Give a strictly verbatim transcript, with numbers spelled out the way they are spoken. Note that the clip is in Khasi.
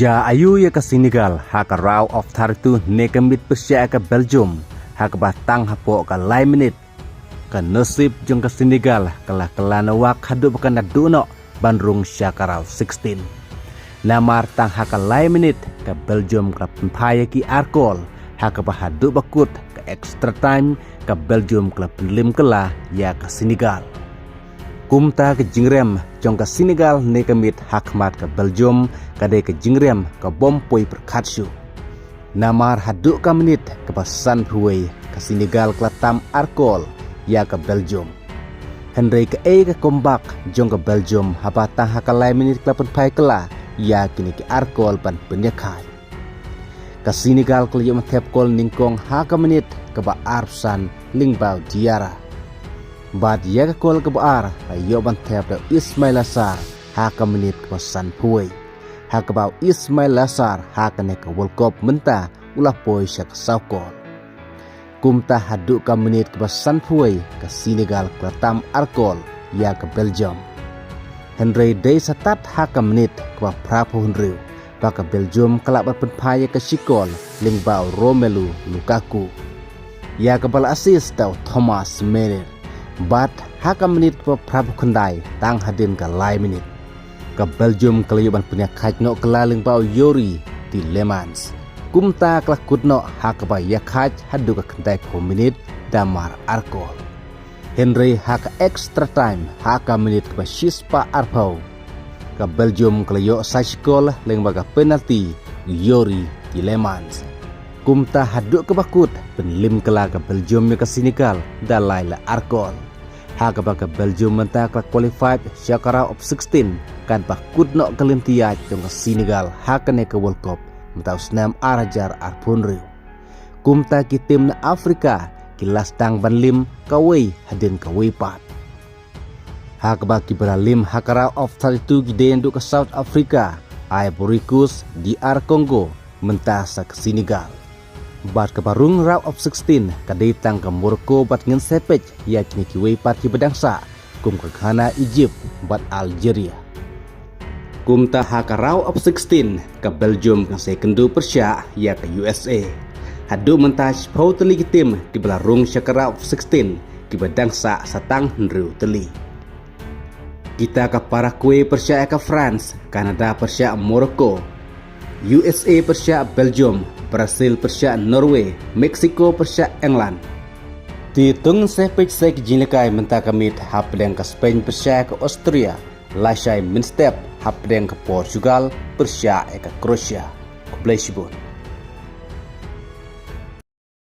Jia aïu ïa ka Senegal ha ka round of thirty-two ne ka miet pyrshah ïa ka Belgium, ha kaba tang hapoh ka lai minit, ka nasib jong ka Senegal ka la kylla nawak haduh ba kan da duh noh ban rung sha ka round sixteen. Namar tang ha ka lai minit ka Belgium ka la pynphai ïa ki ar kol, ha kaba haduh ba kut ka extra time ka Belgium ka la pynlem kylla ïa ka Senegal. Kumta ka jingrem jong ka Senegal ne ka miet ha khmat ka Belgium ka dei ka jingrem ka bym poi pyrkhat shuh. Namar haduh ka miet kaba sanphew wei ka Senegal ka la tam ar kol ïa ka Belgium. Hynrei kaei ka comeback jong ka Belgium haba tang ha ka lai minit ka la pynphai kylla ïa kine ki ar kol ban pynïakhaiñ. Ka Senegal ka la ïoh ban thep kol nyngkong ha ka miet kaba arphew san lyngba u Diarra. Bad ïa ka kol kaba ar la ïoh ban thep da u Ismaila Sarr ha ka miet kaba sanphew wei, ha kaba u Ismaila Sarr ha kane ka World Cup mynta u la poi sha ka saw kol. Kumta haduh ka miet kaba sanphew wei ka Senegal ka la tam ar kol ïa ka Belgium. Hynrei dei sa tad ha ka miet kaba phraphew hynriew ba ka Belgium ka lah ban pynphai ïa ka shi kol lyngba u Romelu Lukaku. Ïa kaba la assist da u Thomas Meunier. Bad ha ka miet kaba phraphew khyndai tang hadien ka lai minit, ka Belgium ka la ïoh ban pynïakhaiñ noh kylla lyngba u Youri Tielemans. Kumta ka la kut noh ha kaba ïakhaiñ haduh ka khyndaiphew miet da mar ar kol. Hynrei ha ka extra time ha ka miet kaba shispah arphew, ka Belgium ka la ïoh sa shi kol lyngba ka penalty u Youri Tielemans. Kumta haduh kaba kut pynlem kylla ka Belgium ïa ka Senegal da lai la ar kol. Ha kaba ka Belgium mynta ka la qualified sha ka round of sixteen, katba kut noh ka lynti ïaid jong ka Senegal ha kane ka World Cup mynta u snem ar hajar arphew hynriew. Kumta ki tim na Afrika ki la sdang ban lem kawei hadien kawei pat. Ha kaba kiba la lem ha ka round of thirty-two ki dei naduh ka South Africa, Ivory Coast, D R Congo, mynta sa ka Senegal. Bad kaba rung round of sixteen ka dei tang ka Morocco bad ngin sa peit ïa kine kiwei pat kiba dang sah, kum ka Ghana, Egypt bad Algeria. Kumta ha ka round of sixteen ka Belgium kan sa ïakynduh pyrshah ïa ka U S A. Haduh mynta shiphew tylli ki tim kiba la rung sha ka round of sixteen kiba dang sah sa tang hynriew tylli. Kita ka Paraguay pyrshah ïa ka France, Canada pyrshah Morocco, U S A pyrshah Belgium, Brazil pyrshah Norway, Mexico pyrshah England. Te to ngin sa peit sa ki jingïalehkai mynta ka miet hapdeng ka Spain pyrshah ïa ka Austria, lashai mynstep hapdeng ka Portugal pyrshah ïa ka Croatia. Khublei shibun.